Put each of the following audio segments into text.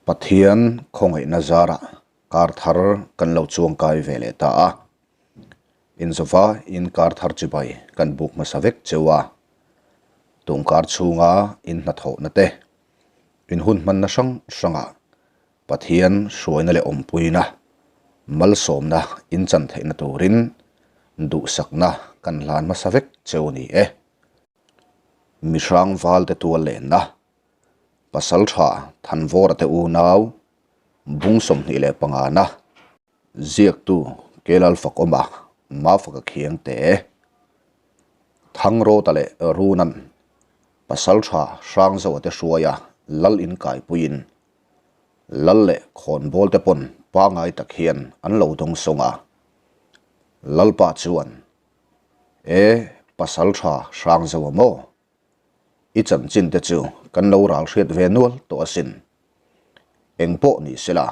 Pathian khawngaihna zarah kar thar kan lo chuangkai ve leh ta a. Inzawva in kar thar chibai kan buk hmasa vek cheu a. Tungkar chhunga in hnathawhna te, in hun hmanna hrang hrangah Pathian hruaina leh awmpuina, malsawmna in chan theihna turin duhsakna kan hlan hmasa vek cheu a ni e. Mihrang valte tual lenna, Pasaltha Thanvawra te unau bung 25 na ziaktu Kelal Fakawma Mafaka Khiang te, Thangrawta leh Runan Pasaltha Hrangzoa te hruaia Lal inkaipuiin Lal leh khawnbawl te pawn pangai tak hian an lo dawng sawng a. Lalpa chuan, E, Pasaltha Hrangzoa maw? I chanchin te chu kan lo ral hriat ve nual tawh asin. Eng pawh ni sela,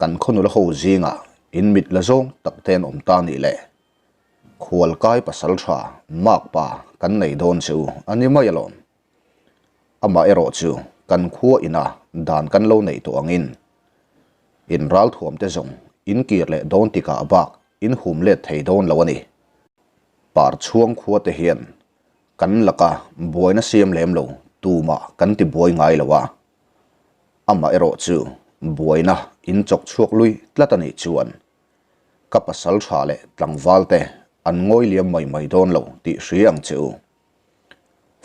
kan khawnula ho zingah in mit la zawng tak te an awm ta nih le. Khualkai pasal tha mak pa kan nei dawn che u a ni mai alawm. Amah erawh chu kan khua ina dan kan lo neih tawh angin in ralthuam te zawng in kir leh dawn tikah bak in hum let thei dawn lo a ni. Parchhuang khua te hian Kan laka buaina siam lem lo tumah kan ti buai ngai lo a, amaherawh chu buaina in chawk chhuak lui tlat a nih chuan ka pasal tha leh tlangval te an ngawi liam mai mai dawn lo tih hria ang che u.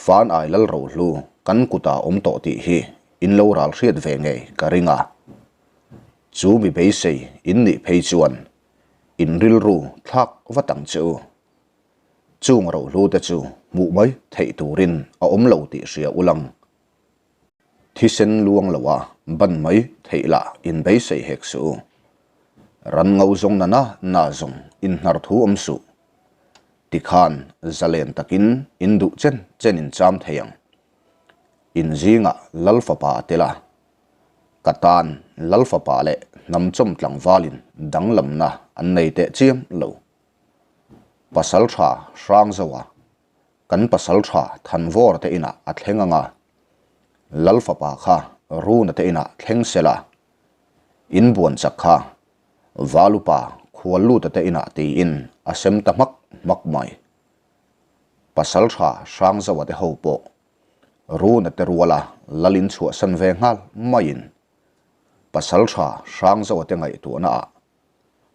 Fan ai lal rohlu kan kutah awm tawh tih hi in lo ral hriat ve ngei ka ring a, chu mi beisei in nih phei chuan in rilru thlak vat ang che u. Chung rohlu te chu hmuh mai theih turin a awm lo tih hria ulang. Thisen luang loa ban mai theih lah in beisei hek suh u. Ran ngo zawng na na na zawng in hnar thu awm suh. Tikhan zalen takin in duh chen chen in cham thei ang. In zingah Lal fapa a tel a. Ka tan Lal fapa leh hnam chawm tlangvalin danglamna an nei teh chiam lo. Pasal tha Hrangzoa, kan pasal tha Thanvawra te inah a thleng ang a, Lal fapa kha Runa te inah thleng se la, in buan chak kha Valupa Khualluta te inah tiin a sem ta hmak hmak mai. Pasal tha Hrangzoa te ho pawh Runa te ruala Lal in chhuahsan ve nghal maiin Pasal tha Hrangzoa te ngaihtuahna ah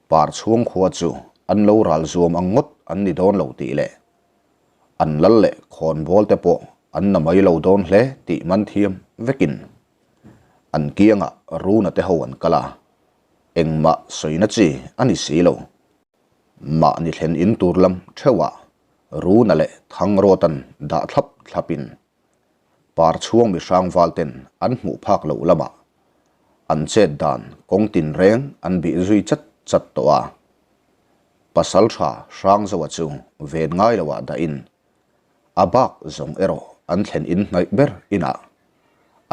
Par chhung khua chu an lo ral zuam ang ngawt an ni dawn lo tih leh an lal leh khawnbawl te pawh an na mai lo dawn hle tih man thiam vekin an kiangah Runa te ho an kal a, engmah sawina chi a ni si lo. Mahni thlen in tur lam theuhah Runa leh Thangrawtan dah thlap thlapin Par chhuang mi hrangval ten an hmuh phak loh lamah an chet dan kawng tinreng an bih zui chat chat tawh a. Pasal tha Hrangzoa chu ven ngai loah dahin a bak zawng erawh an thlen in hnaih ber inah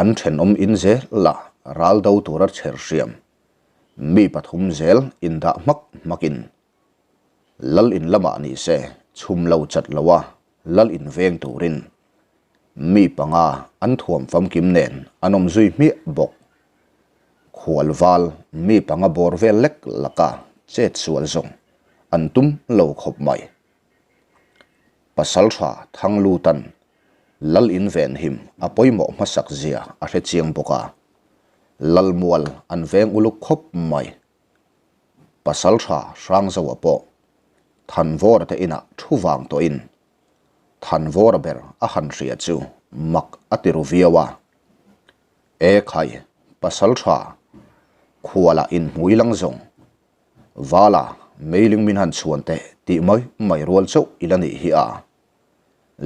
an thenawm in zel lah ral do tura chher hriam mi pathum zel indah hmak hmakin Lal in lamah ni se chhum lo chat lo a, lal in veng turin mi panga an thuam famkim nen an awm zui hmiah bawk. Khual val mi panga bawr vel lek laka chet sual zawng an tum lo khawp mai. Pasal tha Thanglutan lal in venhim a pawimawh hmasak zia a hre chiang bawk a, lal mual an veng uluk khawp mai. Pasal tha Hrangzoa pawh Thanvawra te inah thu vang tawhin Thanvawra ber a han hria chu mak a ti ru viau a. E khai, pasal tha, khualah inhmui lang zawng, Vala meiling min han chhuan teh tih mai mai rual chauh i la nih hi a.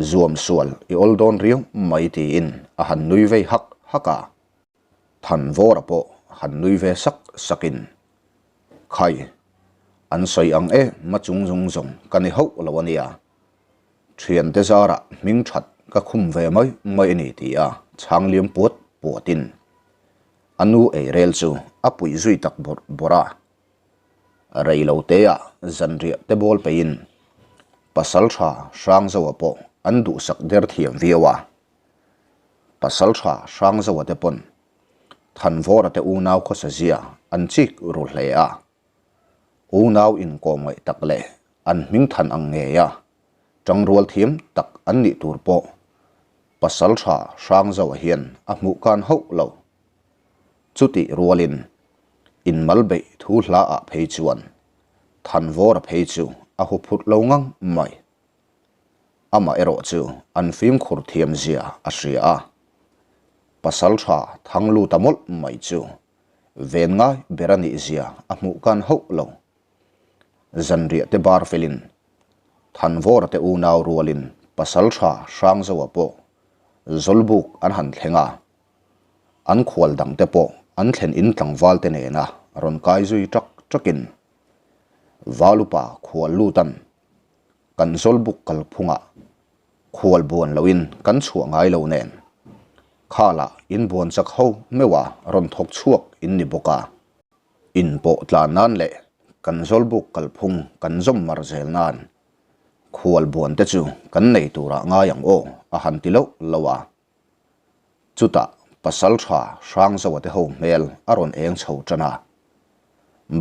Zuam sual i awl dawn riau mai tiin a han nui vei hak hak a. Thanvawra pawh han nui ve sak sakin, Khai, an sawi ang e ma chung zung zawng ka ni hauh lo a nia. Thiante zarah hming that ka khum ve mai mai a ni ti a chhang liam puat puatin a nu eirel chu a puih zui tak bawrh bawrh a. Rei lo teah zanriah te bawl peihin Pasaltha Hrangzoa pawh an duhsak der thiam viau a. Pasal tha Hrangzoa te pawn. Thanvawra te unau khawsa zia an chik ru hle a. Unau inkawm ngaih tak leh an hming than ang ngei a, tangrual thiam tak an nih tur pawh Pasaltha Hrangzoa hian a hmuh kan hauh lo. Chutih rualin inmal beih thu hla ah phei chuan Thanvawra phei chu a huphurh lo ngang mai. Amah erawh chu an fimkhur thiam zia a hria a, Pasaltha Thangluta mawlh mai chu ven ngai ber a nih zia a hmuh kan hauh lo. Zanriah te bar felin Thanvawra te unau rualin Pasaltha Hrangzoa pawh Zawlbuk an han thleng a, an khual dangte pawh an thlen in tlangval te nena rawn kai zui ṭak ṭakin Valupa khual lutan kan Zawlbuk kalphungah khual buan loin kan chhuah ngai lo nen khalah in buan chak ho meuha rawn thawk chhuak in ni bawk a. In pawh tlan nan leh kan Zawlbuk kalphung kan zawm mar zel nan khual buan te chu kan nei turah ngai ang aw a han ti loh loh a. Chutah Pasalṭha Hrangzoa te ho hmel a rawn eng chho ṭan a.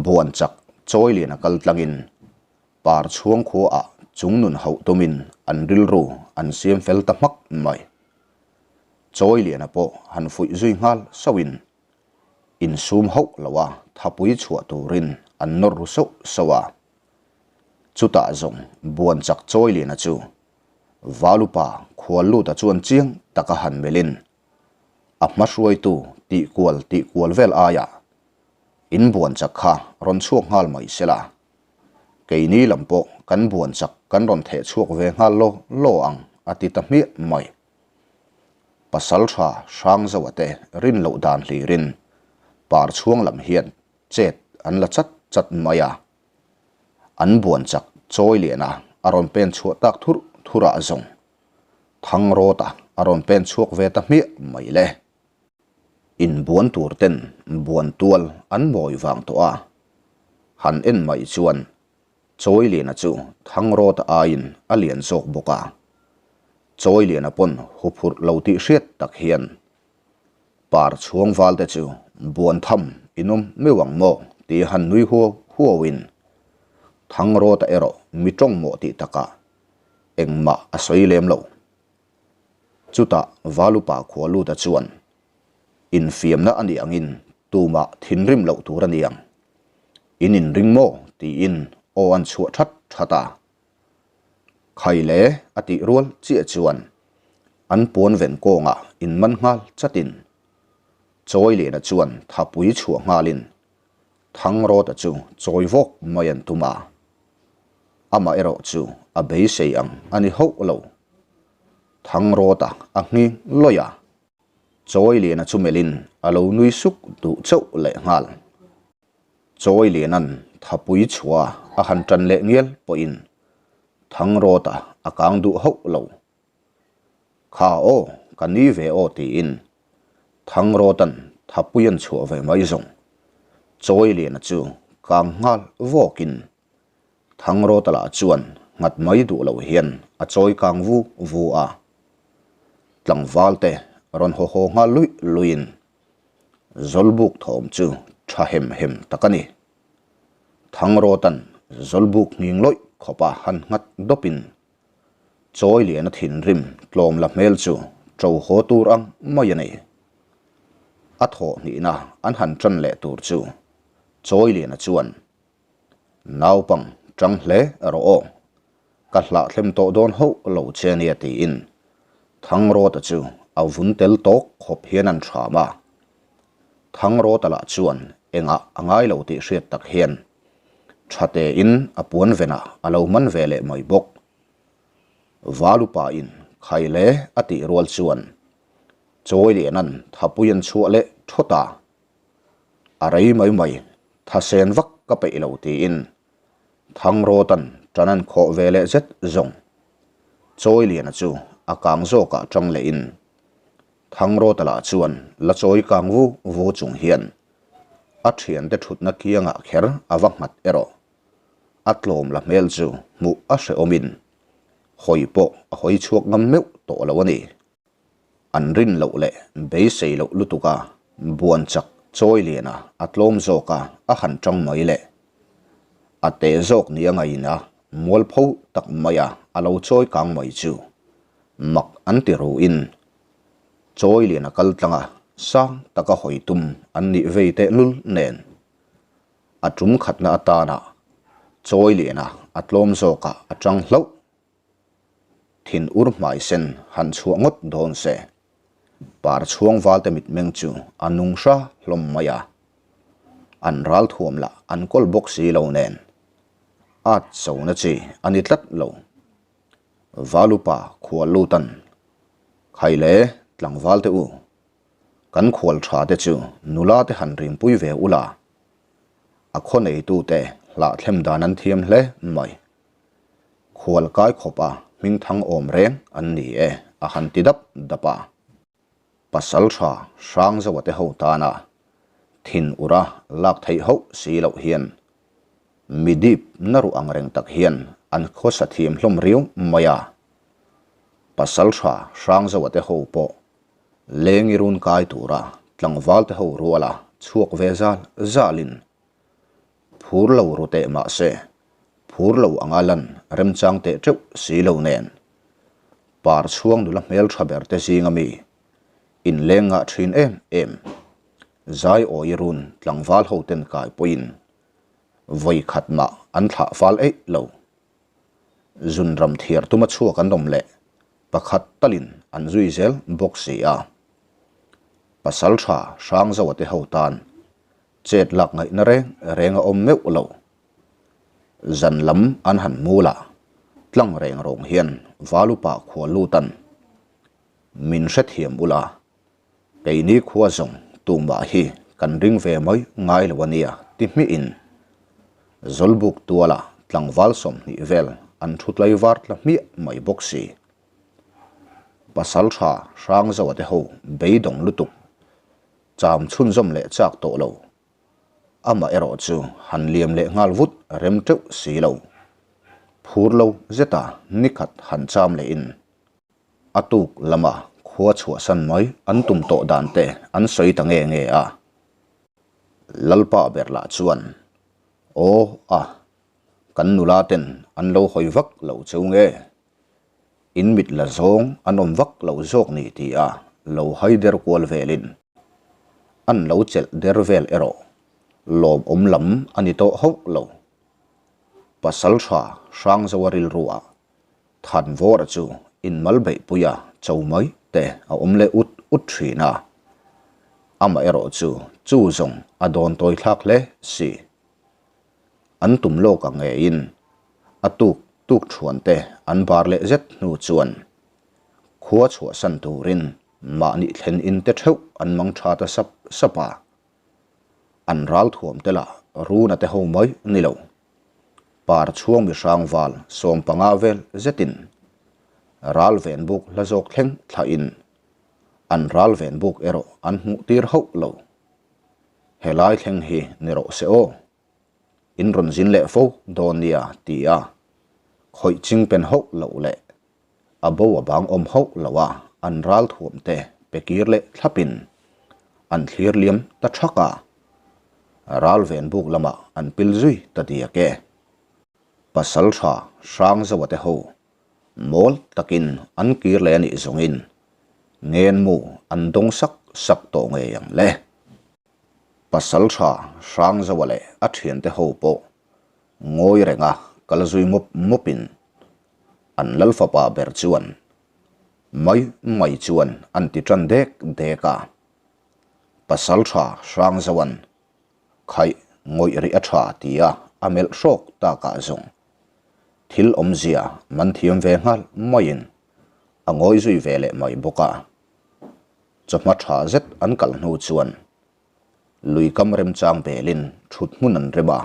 Buan chak chawi lian a kal tlangin par chhuang khuaah chung nun hauh tumin an rilru an siam fel ta hmak mai. Chawi liana pawh han fuih zui nghal sauhin insum hauh loa thapui chhuah turin an nawr ru sauh sauh a. Chutah zawng buan chak chawi liana chu Valupa khual luta chuan chiang taka han melhin a hma hruaitu tih kual tih kual vel aiah in buan chak kha rawn chhuak nghal mai sela, keini lam pawh kan buan chak kan rawn theh chhuak ve nghal law law ang a ti ta hmiah mai. Pasaltha Hrangzoa te rin loh dan hlirin Parchhuang lam hian chet an la chat chat mai a. An buan chak chawi lian a, a rawn pen chhuah tak thur thur ah zawng thang rawt a, a rawn pen chhuak ve ta hmiah mai le. In buan tur ten buan tual an mawi vang tawh a, han en mai chuan chawi liana chu thang rawt aiin a lian zawk bawk a. Chawi liana pawn huphurh lo tih hriat tak hian Par chhuang val te chu buan tham in awm meuh ang maw tih han nui huau huau in Thangrawta erawh mi tawng mawh tih takah engmah a sawi lem lo. Chutah Valupa khua luta chuan infiamna a nih angin tumah thinrim loh tur a ni ang. In inring maw tiin aw an chhuah that that a. Khaile a tih rual chiah chuan an puan ven kawngah in man nghal chatin Chawiliana chuan thapui chhuah nghalin Thangrawta chu chawi vawk mai an tum a, amah erawh chu a beisei ang a ni hauh lo. Thangrawta a nghing lawih a, Chawiliana chu melhin a lo nui suk duh chauh lehnghal. Chawiliana'n thapui chhuah a han ṭan leh ngial pawhin Thangrawta a kang duh hauh lo. Kha aw, ka ni ve aw tiin Thangrawta'n thapui an chhuah ve mai zawng. Chawiliana chu kang nghal vawkin Thangrawta lah chuan nghat mai duh lo hian a chawi kang vu vu a. Tlangval te rawn haw haw nghal luih luihin Zawlbuk thawm chu tha hem hem tak a ni. Thangrawta'n Zawlbuk nghing lawih khawpa han nghat dawpin chawi lian a thinrim tlawm la hmel chu ṭo haw tur ang mai a ni. A thawh hnihna an han ṭan leh tur chu chawi liana chuan Naupang ṭang hle rawh aw, ka hlahthlem tawh dawn hauh lo che nia tiin Thangrawta chu a vun tel tawk khawp hian an hram a. Thangrawta lah chuan engah a ngai lo tih hriat tak hian tha tein a puan venah a lo man ve leh mai bawk. Valupa in Khaile a tih rual chuan Chawiliana'n thapui an chhuah leh thawt a. A rei mai mai, thasen vak ka peih lo tiin Thangrawta'n ṭan an khawh ve leh zet zawng. Chawiliana chu a kang zawkah ṭang lehin Thangrawta lah chuan la chawi kang vu vu chung hian a ṭhiante ṭhutna kiangah kher a va nghat erawh. A tlawm la hmel chu hmuh a hrehawmin hawi pawh a hawi chhuak ngam meuh tawh lo a ni. An rin loh leh beisei loh lutuk a. Buan chak chawi liana a tlawm zawk a a han tang mai le. A te zawk nia ngaihna mualpho tak maia a lo chawi kang mai chu mak an ti ruin chawi liana kal tlanga sang taka hawi tum an nih vei tehlul nen a tum khatna atana chawi liana a tlawm zawkah a tang hlauh. Thin ur hmai sen han chhuah ngawt dawn se. Par chhuang valte mitmeng chu a nung hra hlawm mai a. An ral thuam lah an kawl bawk si lo nen. At chona chi a ni tlat lo. Valupa khual lutan, Khai le, tlangval te u. Kan khual tha te chu nula te han rimpui ve ula. A khaw neitute hlahthlem dan an thiam hle mai. Khual kai khawpa hmingthang awm reng an ni e a han ti dap dap a. Pasal tha Hrangzoa te ho tana thin ura lak theih hauh si loh hian mi dip na ruh ang reng tak hian an khawsa thiam hlawm riau mai a. Pasal tha Hrangzoa te ho pawh lengi run kai tura tlangval te ho ruala chhuak ve zal zalin Phur lo ru teh mah se, phur lo anga lan remchang teh teuh si lo nen. Par chhuang nula hmeltha ber te zinga mi inleng ngah thin em em. Zai awi run tlangval ho ten kai pawhin vawi khat mah an thlah fal eih lo. Zunram thiar tuma chhuak an awm leh pakhat talin an zui zel bawk si a. Pasaltha Hrangzoa te ho tan Chet lak ngaihna reng reng a awm meuh lo. Zan lam an han mul a, tlang reng rawng hian Valupa khua lutan min hrethiam ula, keini khua zawng tumah hi kan ring ve mai ngai lo a nia ti hmihin Zawlbuk tuala tlangval 20 vel an thu tlaivar tla hmiah mai bawk si. Pasaltha Hrangzoa te ho beidawng lutuk Cham chhunzawm leh chak tawh lo. Amah erawh chu han liam leh nghal vut rem teuh si lo. Phur lo zeta nikhat han cham lehin a tuk lama khua chhuahsan mai an tum tawh dan te an sawi ta nge nge a. Lalpa ber lah chuan, Aw a, kan nula ten an lo hawi vak lo cheu nge? In mit la zawng an awm vak lo zawk ni ti a lo hai der kual velin an lo chelh der vel erawh lawmawm lam a ni tawh hauh lo. Pasal tha Hrangzoa rilrua Thanvawra chu inmal beihpuia cho mai te a awm leh ut ut thin a, amaherawh chu chu zawng a dawn tawi thlak hle si. An tum lawk ang ngeiin a tuk tuk thuan te an bar leh zet hnu chuan khua chhuahsan turin mahni thlen in te theuh an mang tha ta sap sap a. An ral thuam te lah runa te ho mai ni lo. Par chhuang mi hrang val 15 vel zetin ral ven buk hla zawk thleng thlahin an ral ven buk erawh an hmuh tir hauh lo. Helai thleng hi ni rawh se aw. In rawn zin leh fo dawn nia ti a, khawih ching pen hauh loh leh a bo a bang awm hauh lo a an ral thuam te pe kir leh thlapin an thlir liam ta thak a, ral ven buk lamah an pil zui ta diak e. Pasal tha Hrangzoa te ho mawl takin an kir leh a nih zawngin ngenmu an dawng sak sak tawh ngei ang le. Pasal tha Hrangzoa leh a thiante ho pawh ngawi renga kal zui mawp mawpin an lal fapa ber chuan mai mai chuan an ti tan dek dek a. Pasal tha Hrangzoa'n khaih ngawih rih a tha tia a melh hrawk takah zawng thil awmzia man thiam ve nghal maiin a ngawi zui ve leh mai bawk a. Chawhma tha zet an kal hnu chuan lui kam remchang belin thut hmun an rem a,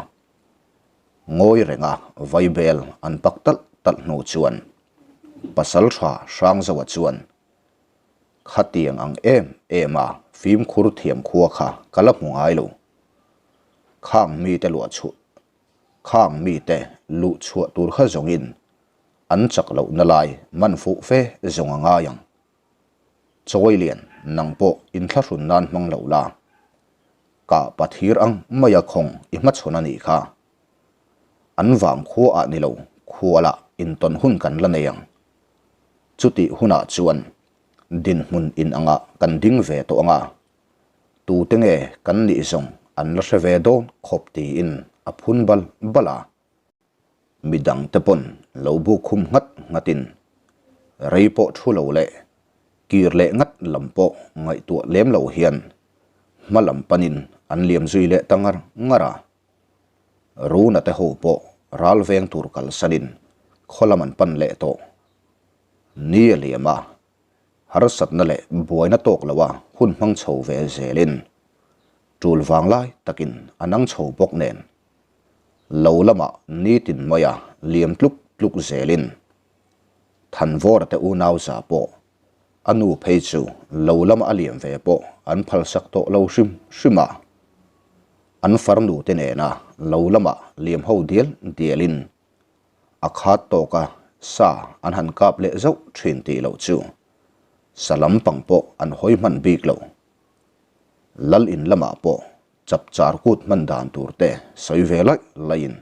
ngawi renga vai bel an pak talh talh hnu chuan pasal tha Hrangzoa chuan khatiang ang em em a fimkhur thiam khua kha ka la hmu ngai lo. Khang mite luah chhuah khang mite luh chhuah tur kha zawngin an chak lohna lai man fuh fe zawng a ngai ang. Chawi lian nang pawh inthlahrun nan hmang lo la. Kah pathir ang maia khawng i hmachhawn a nih kha. An vang khua ah ni lo khualah intawn hun kan la nei ang. Chutih hunah chuan dinhmun in angah kan ding ve tawh ang a, tute nge kan nih zawng an la hre ve dawn khawp tiin a phun bal bal a. Midang te pawn lo buk khum nghat nghatin rei pawh thu lo leh kir leh ngat lam pawh ngaihtuah lem lo hian hma lam panin an liam zui leh ta ngar ngar a. Runa te ho pawh ral veng tur kalsanin khaw lam an pan leh tawh. Ni a liam a, harsatna leh buaina tawk loa hun hmang chho ve zelin tul vang lai takin a nang chho bawk nen lo lamah nitin maia liam tluk tluk zelin Thanvawra te unau za pawh a nu phei chu lo lama a liam ve pawh an phalsak tawh lo hrim hrim a, an farnu te nena lo lamah liam ho dial dialin A khat tawka sa an han kap leh zauh thin tih loh chu sa lampang pawh an hawi hman bik lo. Lal in lamah pawh chapchar kut hman dan tur te sawi ve laih laihin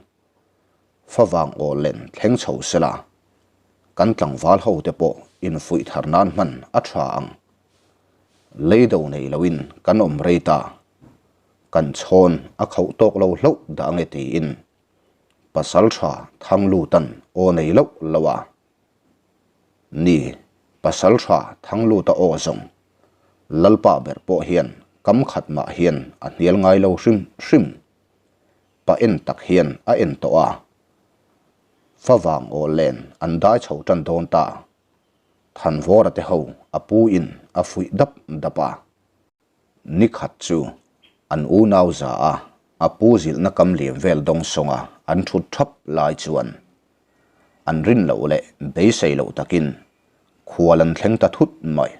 favang aw len thleng chho sela kan tlangval ho te pawh infuih thar nan hman a tha ang. Leido nei loin kan awm rei ta, kan chhawn a khauh tawk lo hlauh dah ange tiin Pasalṭha Thanglutan aw nei loh lo a. Ni, Pasalṭha Thangluta aw zawng Lalpa ber pawh hian kam khat mah hian a hnial ngai lo hrim hrim. Pa en tak hian a en tawh a. Favang aw len an dai chho tan dawn ta. Thanvawra te ho a pu in a fuih dap dap a. Ni khat chu an unau za a, a pu zilhna kam liam vel dawng sawnga an thut thap lai chuan an rin loh leh beisei loh takin khual an thleng ta thut mai.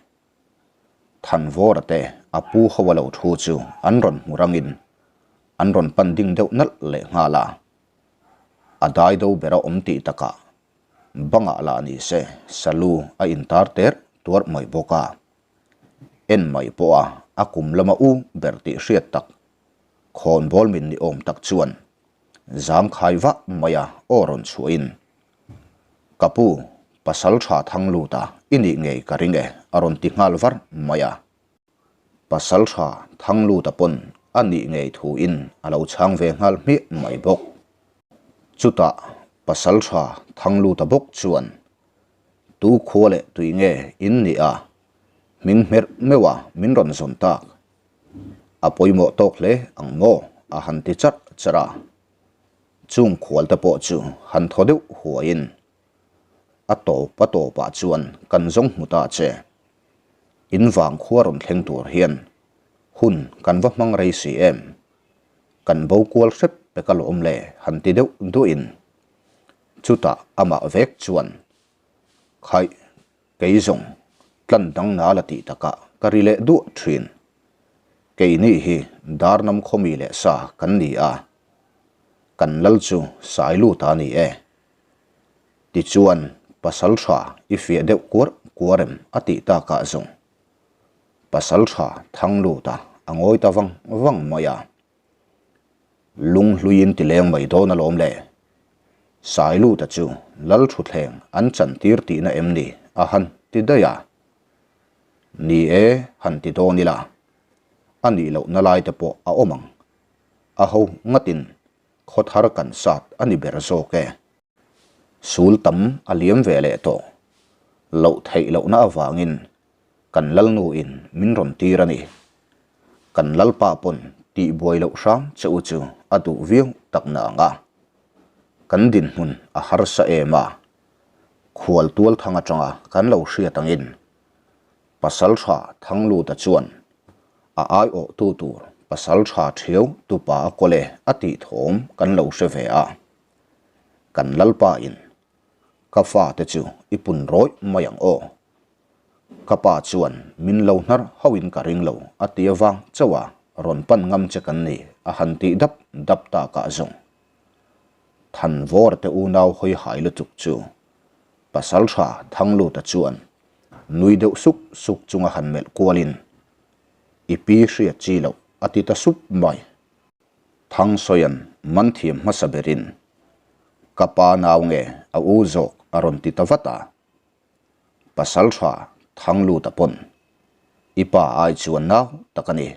Thanvawra te a pu ho a lo thu chu an rawn hmu rangin an rawn pan ding deuh nalh leh nghal a, a dai do ber a awm tih takah bangah lah ni se salu a intar ter tuarh mai bawk a. En mai pawha a kum lama u ber tih hriat tak khawnbawl min ni awm tak chuan zangkhai vah maia aw rawn chhuahin, Ka pu, pasal tha thang lut a, i nih ngei ka ring e a rawn ti nghal var mai a. Pasal tha thang lut a pawn a nih ngei thuin a lo chhang ve nghal hmiah mai bawk. Chutah pasal tha thang lut a bawk chuan Tu khua leh tui nge in nih a, hming hmerh meuh a min rawn zawn tak. A pawimawh tawk hle ang maw a han ti charh charh a. Chung khual te pawh chu han thaw deuh huaiin a tawp a tawpah chuan kan zawng hmu ta che. In vang khua rawn thleng tur hian hun kan va hmang rei si em? Kan bo kual hrep pek alawm le han ti deuh duahin Chutah amah vek chuan, Khaih, kei zawng tlan dang na la tih takah ka ri leh duah thin. Keini hi Darnam khawmi leh sa kan ni a, kan lal chu Sailuta a ni e. Tichuan, pasal tha i fiah deuh kuar kuar em a tih takah zawng pasal tha Thangluta a ngawi ta vang vang mai a. Lunghluiin ti leng mai dawn alawm le. Sailuta chu lal thutthleng an chantir tihna em ni a han ti daih a. Ni e, han ti dawn ila. A nih lohna lai te pawh a awm ang. A ho ngatin khaw thar kan sat a ni ber zawk e. Sul tam a liam ve leh tawh. Loh theih lohna avangin Kan Lalnu in min rawn tir a ni. Kan Lalpa pawn tih buai loh hram che u chu a duh viau tak na ang a. Kan dinhmun a harsa em a, khual tual thang atanga kan lo hriat angin Pasaltha Thangluta chuan a aiawhtu tur Pasaltha Thiau tupa a kawl e a tih thawm kan lo hre ve a. Kan Lalpa in ka fate chu i pun rawih mai ang aw. Ka pa chuan min lo hnar hauhin ka ring lo a ti avang chauh a rawn pan ngam che kan ni a han tih dap dap takah zawng Thanvawra te unau hawi hai lutuk chu Pasaltha Thangluta chuan nui deuh suk suk chunga han melh kualin I pi hriat chi loh. a ti ta sup mai. Thangsawia'n man thiam hmasa berin, Ka pa nau nge a u zawk a rawn ti ta vat a. Pasal tha Thangluta pawn, I pa ai chuan nau tak a ni.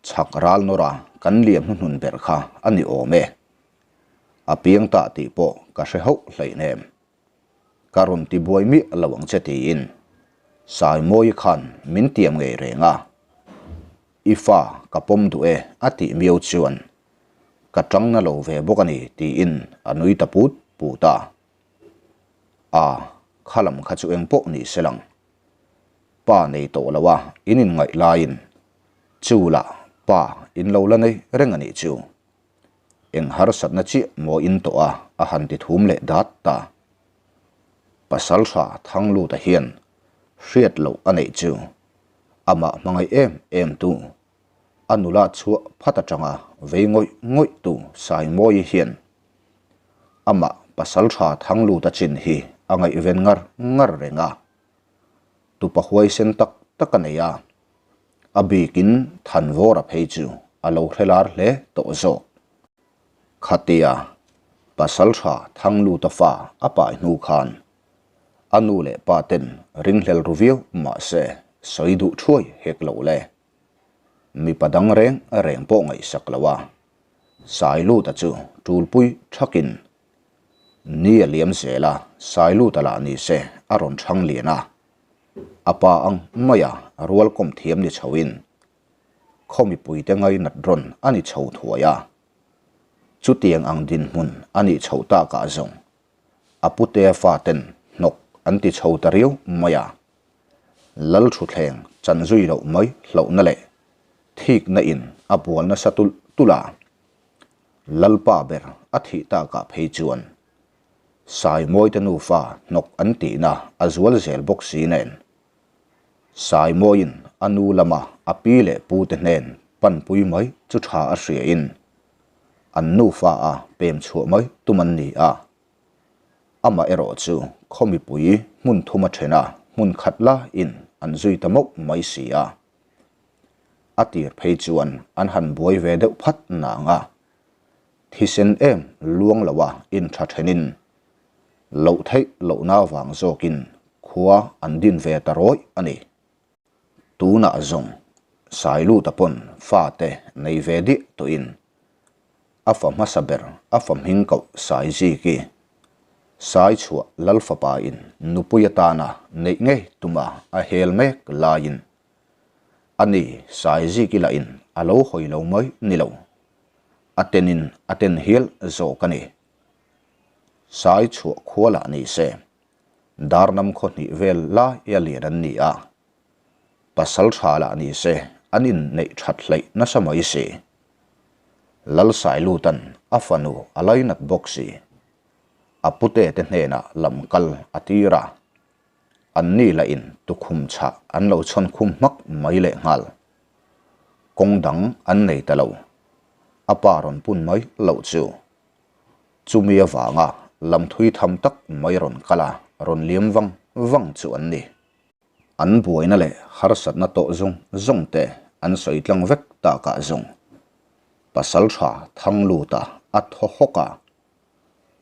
Chhak ral nawra kan liam hnuhnun ber kha a ni awm e. A piang ta tih pawh ka hre hauh hleinem. Ka rawn ti buai miah lo ang che tiin Saimawii khan min tiam ngei reng a. I fa ka pawm duh e a tih miau chuan ka tang na lo ve bawk a ni tiin a nui ta put put a. A, kha lam kha chu eng pawh ni se lang. Pa nei tawh lo a in inngaih laiin chu lah pa in lo la nei reng a nih chu. Eng harsatna chiah maw in tawh a, a han ti thum leh dat ta. Pasaltha Thangluta hian hriat loh a neih chu amah hmangaih em em tu, a nula chhuah phat atanga vei ngawih ngawih tu Saimawii hian amah Pasaltha Thangluta chin hi a ngaihven ngar ngar reng a. Tupa huaisen tak tak a nei a, a bikin Thanvawra phei chu a lo hre lar hle tawh zawk. Khatia Pasaltha Thangluta fa a pai hnu khan a nu leh pa ten ringhlel ru viau mah se sawi duh thuai hek lo le. Mipa dang reng reng pawh ngaihsak lo a, Sailuta chu tulpui thakin Ni a liam zel a, Sailuta lah ni se a rawn chhang lian a. A pa ang maia rual kawm thiam ni chhoin khaw mipuite ngainat rawn a ni chho thuai a. Chutiang ang dinhmun a nih chhoh takah zawng a putea faten hnawk an ti chho ta riau mai a. Lal thutthleng chan zui loh mai hlauhna leh thikna in a bual nasa tulh tulh a. Lalpa ber a thih takah phei chuan Saimawite nufa hnawk an tihna a zual zel bawk si nen. Saimawiin a nu lama a pi leh pute hnen panpui mai chu tha a hriain an nufa a pem chhuah mai tum an ni a. Amah erawh chu khaw mipui hmun thum a then a, hmun khat laiin an zui ta mauh mai si a. A tir phei chuan an han buai ve deuh phat nang a, thisen em luang loa intha thenin loh theih lohna vang zawkin khua an din ve ta rawih a ni. Tunah zawng Sailuta pawn fate nei ve diah tawhin a fa hmasa ber a fa hming koh Saiziki, Saichhuah Lalfapa-in nupui atana neih ngei tuma a hel mek laiin A ni, Saiziki lahin a lo hawi lo mai ni lo. A tenin a ten hial zawk a ni. Sai chhuah khua lah ni se, Darnam khaw hnih vel laia lian an ni a. Pasal tha lah ni se, an inneih that hleih nasa mai si. Lal Sailutan a fanu a lainat bawk si. A pute te hnenah lam kal a tir a. An ni lahin tukhum chhah an lo chhawn khum hmak mai leh nghal. Kawng dang an nei ta lo. A pa rawn pun mai loh chu. Chumi avanga lam thui tham tak mai rawn kal a, rawn liam vang vang chu an ni. An buaina leh harsatna tawh zawng zawng te an sawi tlang vek takah zawng. Pasal tha Thangluta a thaw hawk a.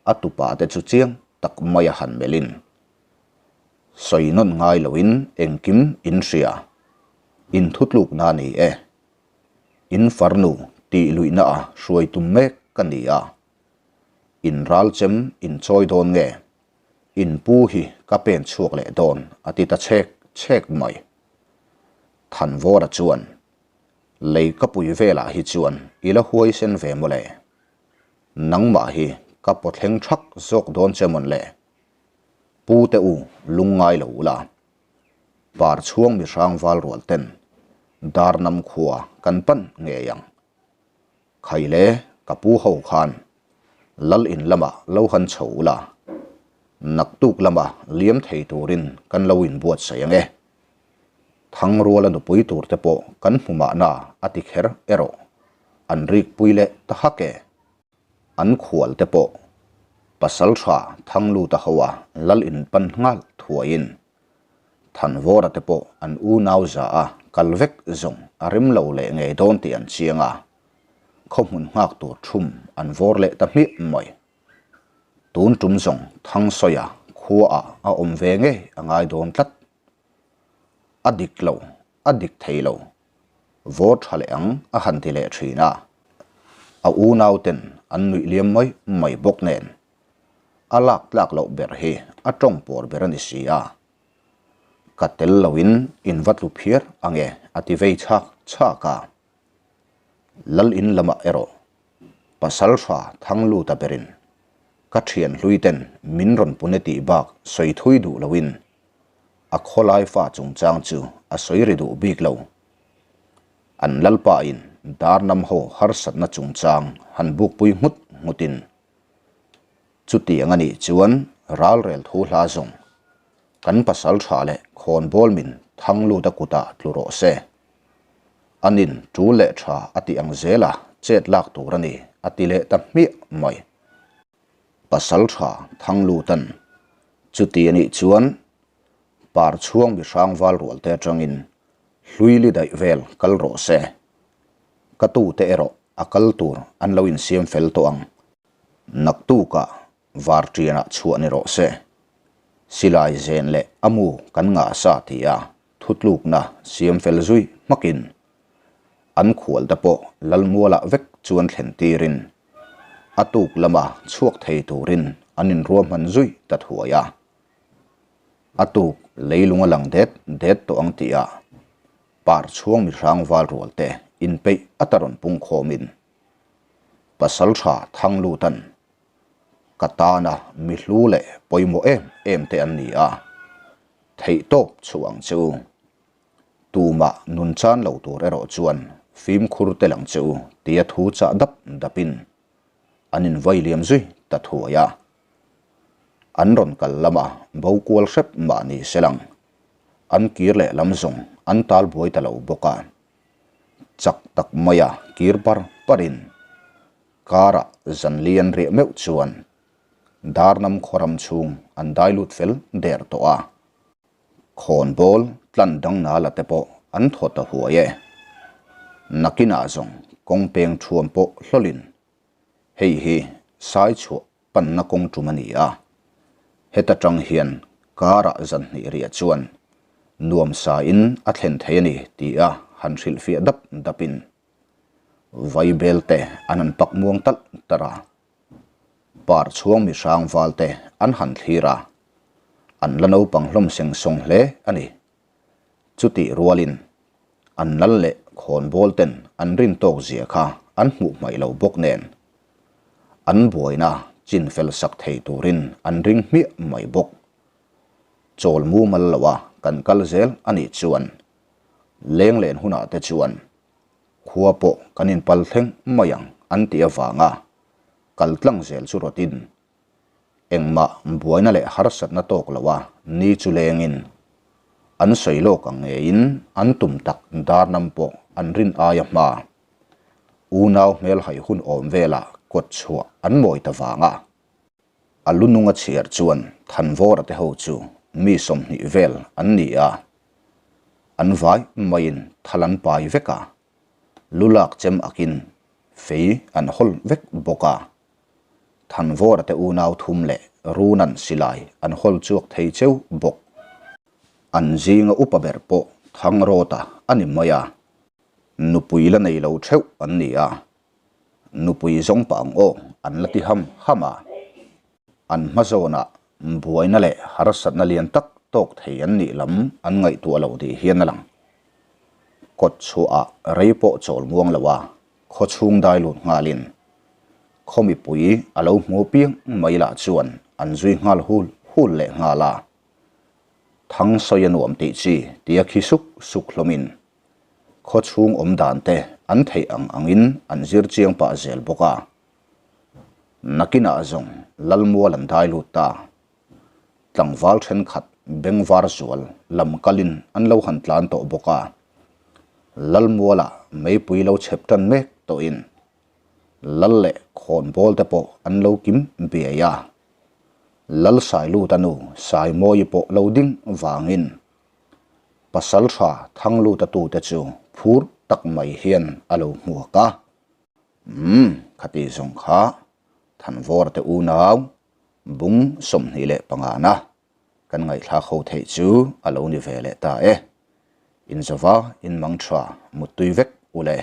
A tupa te chu chiang tak mai a han melhin sawi nawn ngai loin engkim in hria, in thutlukna a ni e. In farnu tih luihna a hruai tum mek ka ni a, in ral chem in chawi dawn nge, in pu hi ka pen chhuak leh dawn a ti ta chhek chhek mai. Thanvawra chuan, Lei ka pui velah hi chuan i la huaisen ve mawle. Nangmah hi ka pawthleng thak zawk dawn che mawn le? Pu te u lung ngai lo ula. Par chhuang mi hrang val rual ten Darnam khua kan pan ngei ang. Khai le ka pu ho khan Lal in lamah lo han chho ula. Naktuk lama liam thei turin kan lo inbuatsaih ang e. Thangruala nupui tur te pawh kan hmu mahna a ti kher erawh an rikpui leh ta hak e. An khual te pawh pasal tha Thangluta hoa lal in pan nghal thuaiin Thanvawra te pawh an unau za a kal vek zawng a rem lo leh ngei dawn tih an chiang a, khaw hmun nghak tur thum an vawr leh ta hmiah mai. Tun tum zawng Thangsawiah khuaah a awm ve ngei a ngai dawn tlat. A dik lo, a dik thei lo. Vawr tha leh ang a han ti leh thin a. A unau ten an nuih liam mai mai bawk nen. A lak tlak loh ber hi a tawng pawr ber a ni si a. Ka tel loin in va tlu phiar ange a ti vei chhak chhak a. Lal in lamah erawh pasal hra thang lut a berin ka thian hlui ten min rawn pune tih bak sawi thui duh loin a khawlai fa chungchang chu a sawi ri duh bik lo. An lalpa in dar nam ho harsatna chungchang han bukpui nghut nghutin chutiang a nih chuan ralrel thu hla zawng kan pasal tha leh khawnbawl min thang lut a kutah tlu rawh se. Anin tul leh tha a tih ang zela chet lak tur a ni a ti leh ta hmiah mai. Pasal tha thang lutan chuti a nih chuan par chhuang mi hrang val rual te atangin hlui li daih vel kal rawh se. Ka tute erawh a kal tur an lo insiam fel tawh ang. Naktukah Varṭianah chhuah ni rawh se. Silai zen leh a mu kan ngah sa ti a thutlukna siam fel zui hmakin an khual te pawh Lalmualah vek chuan thlen tirin a tuk lama chhuak thei turin an inruahman zui ta thuai a. A tuk leilung a lang det det tawh ang tih ah par chhuang mi hrang val rual te inpeih a ta rawn pung khawmin Pasalṭha Thanglutan ka tana mi hlu leh pawimawh em em te an ni a, theihtawp chhuah ang che u. Tumah nun chan lo tur erawh chuan fimkhur tel ang che u tia thu chah dap dapin an invai liam zui ta thuai a. An rawn kal lama bo kual hrep mah ni se lang, an kir leh lam zawng an tal buai ta lo bawk a. Chak tak maia kir par parin Karah zanli an riah meuh chuan Darnam khawram chhung an dai lut fel der tawh a. Khawnbawl tlan dang nala te pawh an thaw ta huai e. Nakinah zawng kawng peng thuam pawh hlawlin hei hi sai chhuah panna kawng tum a ni a. Heta tang hian karah zanhnih riah chuan nuam sain a thlen thei a ni tia han hrilhfiah dap dapin Vaibel te an han pak muang talh talh a, par chhuang mi hrang val te an han thlir a, an la naupang hlawm seng sawng hle a ni. Chutih rualin an lal leh khawnbawl ten an rin tawk zia kha an hmuh hmaih lo bawk nen, an buaina chin fel sak thei turin an ring hmiah mai bawk. Chawl mumal loa kan kal zel a nih chuan leng len hunah te chuan khua pawh kan inpal thleng mai ang an tih avanga kal tlang zel chu rawtin engmah buaina leh harsatna tawk loa ni chu lengin an sawi lawk ang ngeiin an tum tak dar nam pawh an rin aia hma unau hmelhai hun awm velah kawt chhuah an mawi ta vanga. A lu nunga chhiar chuan Thanvawra te ho chu mi 20 vel an ni a, an vai maiin thal an pai vek a, lu lak chem akin fei an hawl vek bawk a. Thanvawra te unau thum leh Runan silai an hawl chhuak thei cheu bawk. An zinga upa ber pawh Thangrawta a ni mai a, nupui la nei lo theuh an ni a. Nupui zawng pah ang aw an la ti ham ham a. An hma zawnah buaina leh harsatna lian tak tawk thei an nih lam an ngaihtuah lo tih hian a lang. Kawt chhuahah rei pawh chawl muang lo a, khaw chhung dai lut nghalin khaw mipui a lo hmu piang mai lah chuan an zui nghal hul hul leh nghal a. Thang sawi a nuam tih chi tia khi suk suk hlawmin Khaw chhung awm dan te an theih ang angin an zir chiang pah zel bawk a. Nakinah zawng Lalmual an dai lut ta. Tlangval thenkhat bengvar zual lam kalin an lo han tlan tawh bawk a. Lalmualah meipui lo chhep tan mek tawhin Lal leh khawnbawl te pawh an lo kim biai a. Lal Sailuta nu Saimawi pawh lo ding vangin. Pasalṭha Thangluta tute chu phur tak mai hian a lo hmuak a. Umm, khati zawng kha Thanvawra te unau bung 25 na kan ngaihthlak ho theih chu a lo ni ve leh ta e. Inzova inmang tha muttui vek u le.